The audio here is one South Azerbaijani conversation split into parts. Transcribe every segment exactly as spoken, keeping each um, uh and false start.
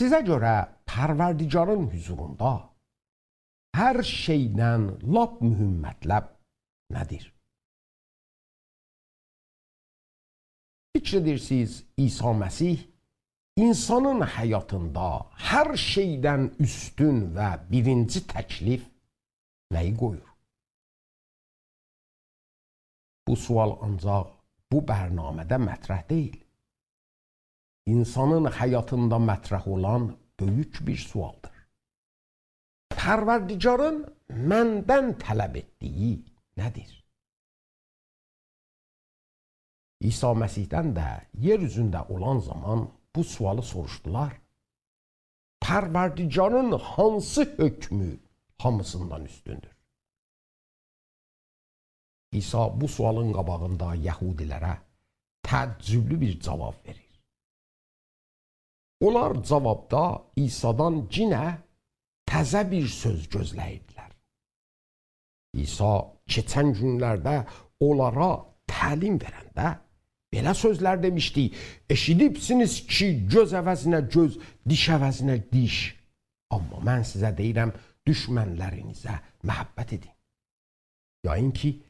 سیزه گؤره پروردگارین حضوروندا هر شئیدن لاپ مهم مطلب نه‌دیر؟ فیکر ائدیرسینیز، عیسی مسیح اینسانین حیاتیندا هر شئیدن اوستون و بیرینجی تکلیف نه‌یی قویور؟ بو سؤال آنجاق بو برنامه‌ده مطرح دئییل. اینسانین حیاتیندا مطرح اولان بؤیوک بیر سؤالدیر. پروردگارین مندن طلب ائتدیگی نه‌دیر؟ عیسی مسیحدن ده یئر اوزونده اولان زامان بو سؤالی سوروشدولار: پروردگارین هانسی حکمو هامیسیندان اوستوندور؟ عیسی بو سؤالین قاباغیندا یهودی‌لره تعجبلو بیر جواب وئریر. اونلار جوابدا عیسی‌دان یئنه تزه بیر سؤز گؤزله‌ییردیلر. عیسی کئچن گونلرده اونلارا تعلیم وئرنده بئله سؤزلر دئمیشدی: «ائشیدیبسینیز کی، گؤز عوضینه گؤز، دیش عوضینه دیش. آمما من سیزه دئییرم، دوشمنلرینیزه محبت ائدین.» یا این کی،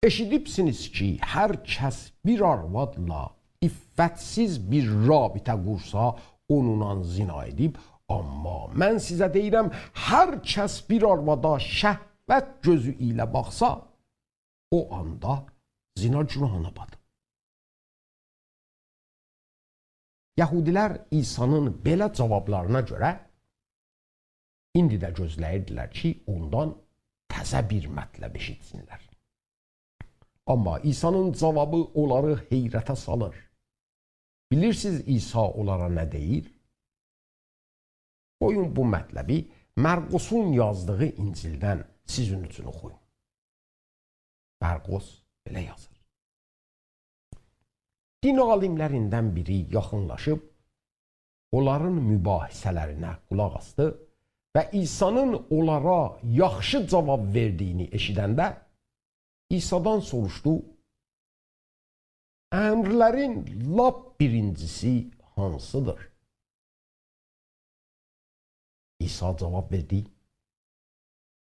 ائشیدیبسینیز کی، هر کس بیر آروادلا عفتسیز بیر رابطه قورسا، اونونلا زنا ائدیب. آمما من سیزه دئییرم، هر کس بیر آروادا شهوت گؤزو ایله باخسا، او آندا زنا گوناهینا باتیب. یهودی‌لر عیسی‌نین بئله جوابلارینا گؤره ایندی ده گؤزله‌ییردیلر کی، اوندان تزه بیر مطلب ائشیتسینلر. آمما عیسی‌نین جوابی اونلاری حیرته سالیر. بیلیرسینیز، عیسی اونلارا نه دئییر؟ قویون بو مطلبی مرقسون یازدیغی انجیلدن سیزین اوچون اوخویوم. مرقس بئله یازیر: دین عالیملریندن بیری یاخینلاشیب، اونلارین مباحثه‌لرینه قولاق آسدی و عیسی‌نین اونلارا یاخشی جواب وئردیگینی ائشیدنده، عیسی‌دان سوروشدو: «امرلرین لاپ بیرینجیسی هانسیدیر؟» عیسی جواب وئردی: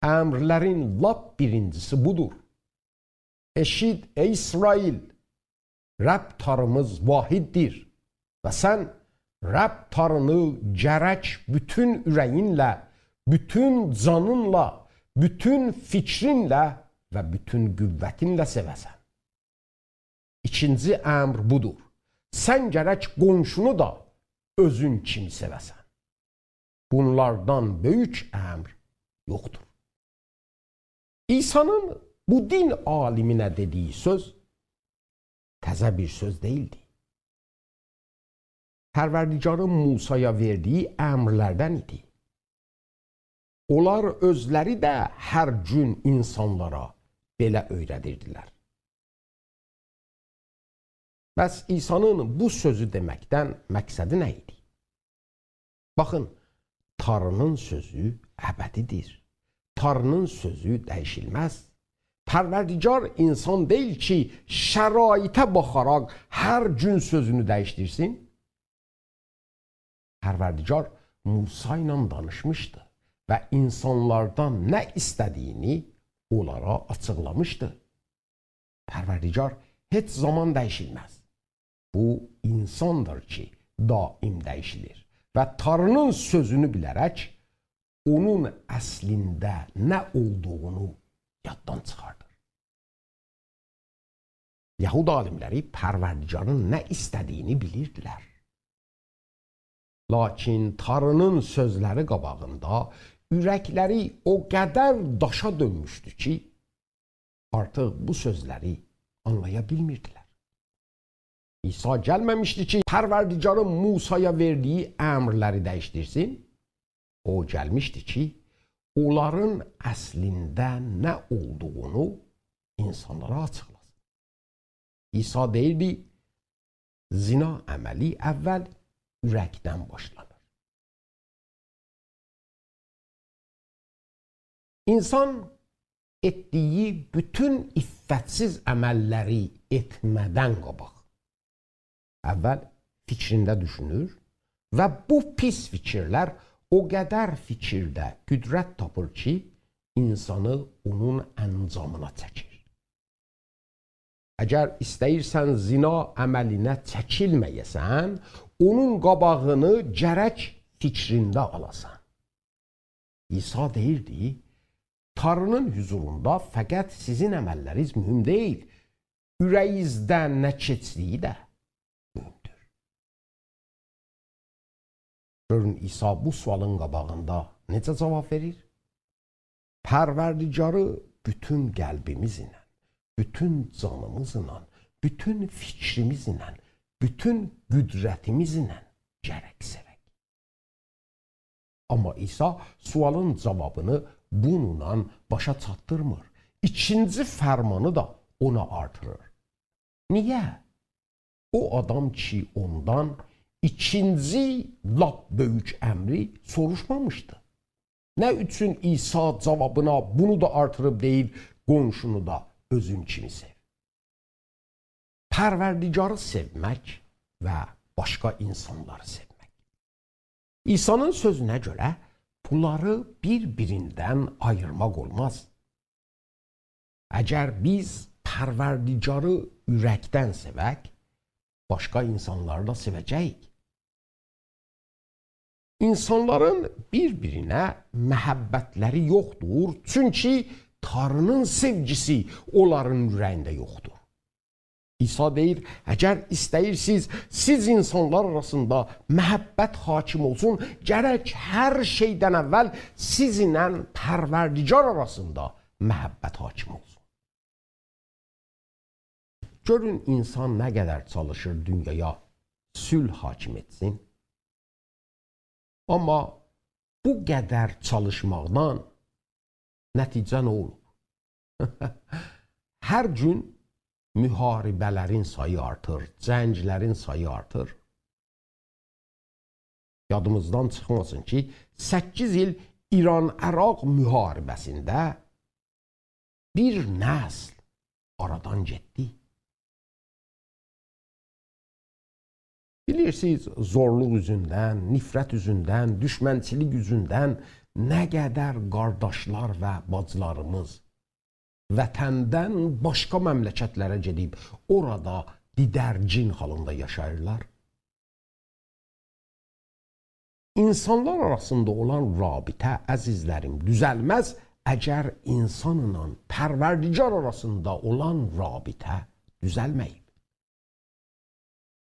«امرلرین لاپ بیرینجیسی بودور: ائشیت، ای اسرائیل، رب تاریمیز واحددیر و سن رب تارینی گرک بوتون اوره‌یینله، بوتون جانینلا، بوتون فیکرینله و بوتون قوتینله سئوه‌سن. ایکینجی امر بودور: سن گرک قونشونو دا اؤزون کیمی سئوه‌سن. بونلاردان بؤیوک امر یوخدور.» عیسی‌نین بو دین عالیمینه دئدیگی سؤز تزه بیر سؤز دئییلدی. پروردگارین موسایا وئردیگی امرلردن ایدی. اونلار اؤزلری ده هر گون اینسانلارا بئله اؤیره‌دیردیلر. بس عیسی‌نین بو سؤزو دئمکدن مقصدی نه ایدی؟ باخین، تاری‌نین سؤزو ابدی‌دیر. تاری‌نین سؤزو دییشیلمز. پروردگار اینسان دئییل کی، شرایطه باخاراق هر گون سؤزونو دییشدیرسین. پروردگار موسی ایله دانیشمیشدی و اینسانلاردان نه ایسته‌دیگینی اونلارا آچیقلامیشدی. پروردگار هئچ زامان دییشیلمز. بو اینساندیر کی، دائم دییشیلیر و تاری‌نین سؤزونو بیله‌رک اونون اصلینده نه اولدوغونو یاددان چیخاردیر. یهود عالیملری پروردگارین نه ایسته‌دیگینی بیلیردیلر. لاکین تاری‌نین سؤزلری قاباغیندا اورکلری او قدر داشا دؤنموشدو کی، آرتیق بو سؤزلری آنلایا بیلمیردیلر. عیسی گلمه‌میشدی کی، پروردگارین موسایا وئردیگی امرلری دییشدیرسین. او گلمیشدی کی، اونلارین اصلینده نه اولدوغونو اینسانلارا آچیقلاسین. عیسی دئییردی: زنا عملی اول اورکدن باشلانیر. اینسان ائتدیگی بوتون عفتسیز عمللری ائتمه‌دن قاباق اول فیکرینده دوشونور، و بو پیس فیکیرلر او قدر فیکیرده قدرت تاپیر کی، اینسانی اونون انجامینا چکیر. اگر ایسته‌ییرسن زنا عملینه چکیلمه‌یه‌سن، اونون قاباغینی گرک فیکرینده آلاسان. عیسی دئییردی: «تاری‌نین حضوروندا فقط سیزین عمللرینیز مهم دئییل، اوره‌یینیزده نه کئچدیگی ده مهمدور.» گؤرون، عیسی بو سؤالین قاباغیندا نئجه جواب وئریر؟ پروردگاری بوتون قلبیمیز ایله، بوتون جانیمیز ایله، بوتون فیکریمیز ایله، بوتون قدرتیمیز ایله گرک سئوک. آمما عیسی سؤالین جوابینی بونونلا باشا چاتدیرمیر. ایکینجی فرمانی دا اونا آرتیریر. نییه؟ او آدام کی، اوندان ایکینجی لاپ بؤیوک امری سوروشمامیشدی. نه اوچون عیسی جوابینا بونو دا آرتیریب دئییر: «قونشونو دا اؤزون کیمی سئو»؟ پروردگاری سئومک و باشقا اینسانلاری سئومک. عیسی‌نین سؤزونه گؤره، بونلاری بیر-بیریندن آییرماق اولماز. اگر بیز پروردگاری اورکدن سئوک، باشقا اینسانلاری دا سئوه‌جه‌ییک. اینسانلارین بیر-بیرینه محبتلری یوخدور، چونکی تاری‌نین سئوگیسی اونلارین اوره‌یینده یوخدور. عیسی دئییر: «اگر ایسته‌ییرسیز، سیز اینسانلار آراسیندا محبت حاکم اولسون، گرک هر شئیدن اول سیزینله پروردگار آراسیندا محبت حاکم اولسون.» گؤرون، اینسان نه قدر چالیشیر دونیایا صلح حاکم ائتسین. آمما بو قدر چالیشماقدان نتیجه نه اولوب؟ هر گون محاربه‌لرین سایی آرتیر، جنگلرین سایی آرتیر. یادیمیزدان چیخماسین کی، سککیز ایل ایران-عراق محاربه‌سینده بیر نسل آرادان گئتدی. بیلیرسینیز، زورلوق اوزوندن، نفرت اوزوندن، دوشمنچیلیک اوزوندن نه قدر قارداشلار و باجیلاریمیز وطندن باشقا مملکتلره گئدیب، اورادا دیدرگین حالیندا یاشاییرلار. اینسانلار آراسیندا اولان رابطه، عزیزلریم، دوزلمز، اگر اینسانلا پروردگار آراسیندا اولان رابطه دوزلمه‌ییب.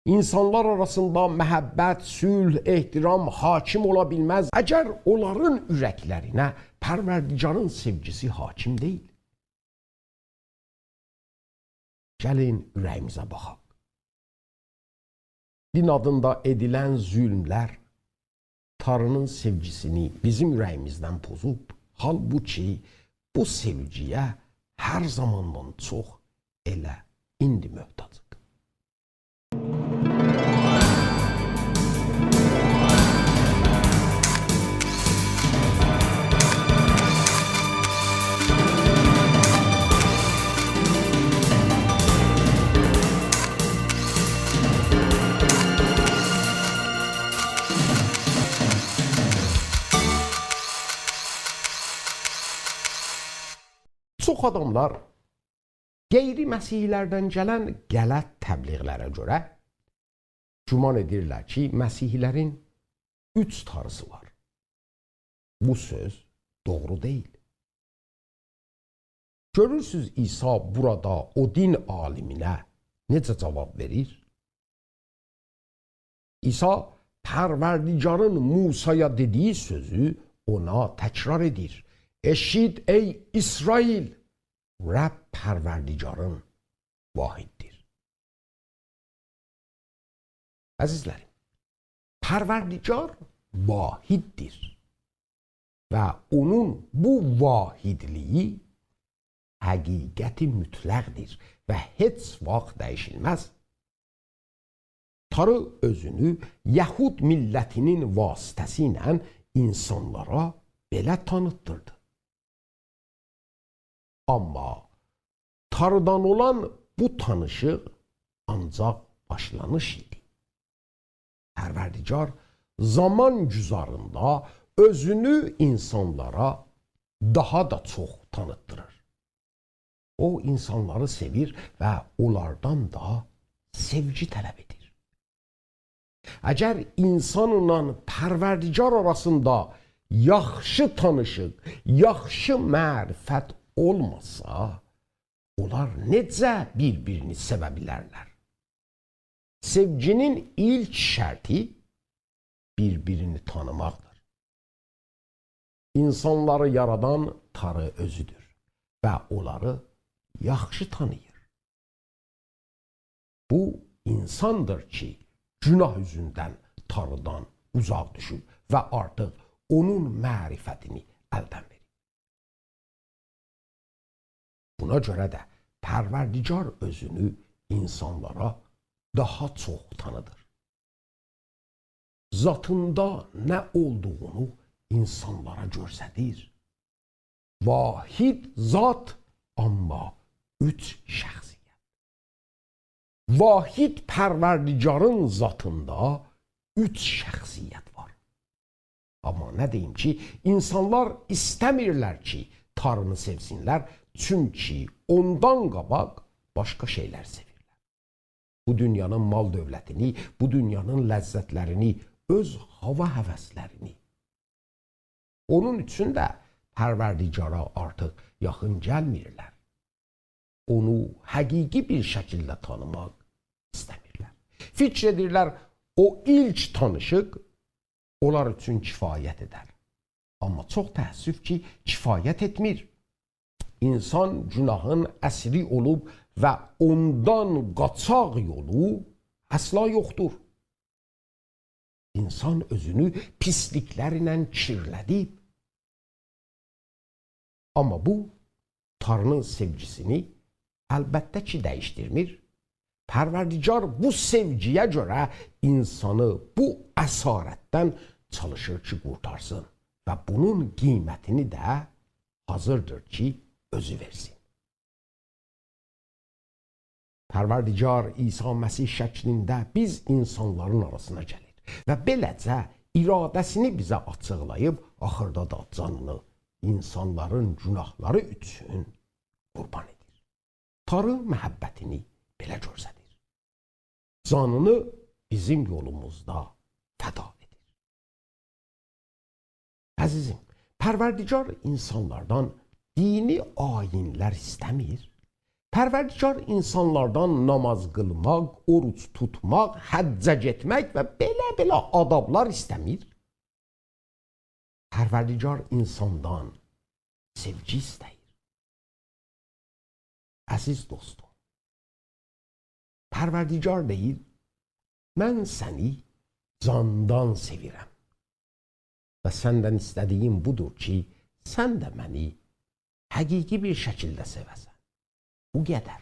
اینسانلار آراسیندا محبت، صلح، احترام حاکم اولا بیلمز، اگر اونلارین اورکلرینه پروردگارین سئوگیسی حاکم دئییل. گلین اوره‌ییمیزه باخاق. دین آدیندا ائدیلن ظلملر تاری‌نین سئوگیسینی بیزیم اوره‌ییمیزدن پوزوب، حالبوکی بو سئوگی‌یه هر زاماندان چوخ ائله ایندی محتاجیق. چوخ آداملار غیر مسیحی‌لردن گلن غلط تبلیغلره گؤره گمان ائدیرلر کی، مسیحی‌لرین اوچ تانری‌سی وار. بو سؤز دوغرو دئییل. گؤرورسوز، عیسی بورادا او دین عالیمینه نئجه جواب وئریر؟ عیسی پروردگارین موسایا دئدیگی سؤزو اونا تکرار ائدیر: «ائشیت، ای اسرائیل، رب پروردگارین واحددیر.» عزیزلریم، پروردگار واحددیر و اونون بو واحدلیگی حقیقت مطلقدیر و هئچ واخت دییشیلمز. تاری اؤزونو یهود میللتینین واسطه‌سی ایله اینسانلارا بئله تانیتدیردی. آمما تاریدان اولان بو تانیشیق آنجاق باشلانیش ایدی. پروردگار زامان گذرینده اؤزونو اینسانلارا داها دا چوخ تانیتدیریر. او، اینسانلاری سئویر و اونلاردان دا سئوگی طلب ائدیر. اگر اینسانلا پروردگار آراسیندا یاخشی تانیشیق، یاخشی معرفت اولماسا، اونلار نئجه بیر-بیرینی سئوه بیلرلر؟ سئوگینین ایلک شرطی بیر-بیرینی تانیماقدیر. اینسانلاری یارادان تاری اؤزودور و اونلاری یاخشی تانیییر. بو اینساندیر کی، گوناه اوزوندن تاریدان اوزاق دوشوب و آرتیق اونون معرفتینی الدن وئریب. بونا گؤره ده پروردگار اؤزونو اینسانلارا داها چوخ تانیدیر. ذاتیندا نه اولدوغونو اینسانلارا گؤستریر. واحد ذات، آمما اوچ شخصیت. واحد پروردگارین ذاتیندا اوچ شخصیت وار. آمما نه دئییم کی، اینسانلار ایسته‌میرلر کی، تارینی سئوسینلر، چونکی اوندان قاباق باشقا شئیلر سئویرلر. بو دونیانین مال-دؤولتینی، بو دونیانین لذتلرینی، اؤز هاوا هوسلرینی. اونون اوچون ده پروردگارا آرتیق یاخین گلمیرلر. اونو حقیقی بیر شکیلده تانیماق ایسته‌میرلر. فیکر ائدیرلر، او ایلک تانیشیق اونلار اوچون کفایت ائدر. آمما چوخ تأسف کی، کفایت ائتمیر. اینسان گوناهین اسیری اولوب و اوندان قاچاق یولو اصلا یوخدور. اینسان اؤزونو پیسلیکلرله کیرله‌دیب. آمما بو، تارینین سئوگیسینی البته کی، دییشدیرمیر. پروردگار بو سئوگی‌یه گؤره اینسانی بو اسارتدن چالیشیر کی، قورتارسین و بونون قیمتینی ده حاضردیر کی، اؤزو وئرسین. پروردگار عیسی مسیح شکلینده بیز اینسانلارین آراسینا گلیر و بئله‌جه اراده‌سینی بیزه آچیقلاییب، آخیردا دا جانینی اینسانلارین گوناهلاری اوچون قوربان ائدیر. تاری محبتینی بئله گؤستریر. جانینی بیزیم یولوموزدا فدا ائدیر. عزیزیم، پروردگار اینسانلاردان دینی آیین‌لر ایسته‌میر. پروردگار اینسانلاردان نماز قیلماق، اوروج توتماق، حجه گئتمک و بئله-بئله آدابلار ایسته‌میر. پروردگار اینساندان سئوگی ایسته‌ییر. عزیز دوستوم، پروردگار دئییر: «من سنی جاندان سئویرم و سندن ایسته‌دیییم بودور کی، سن ده منی حقیقی بیر شکیلده سئوه‌سن.» بو قدر.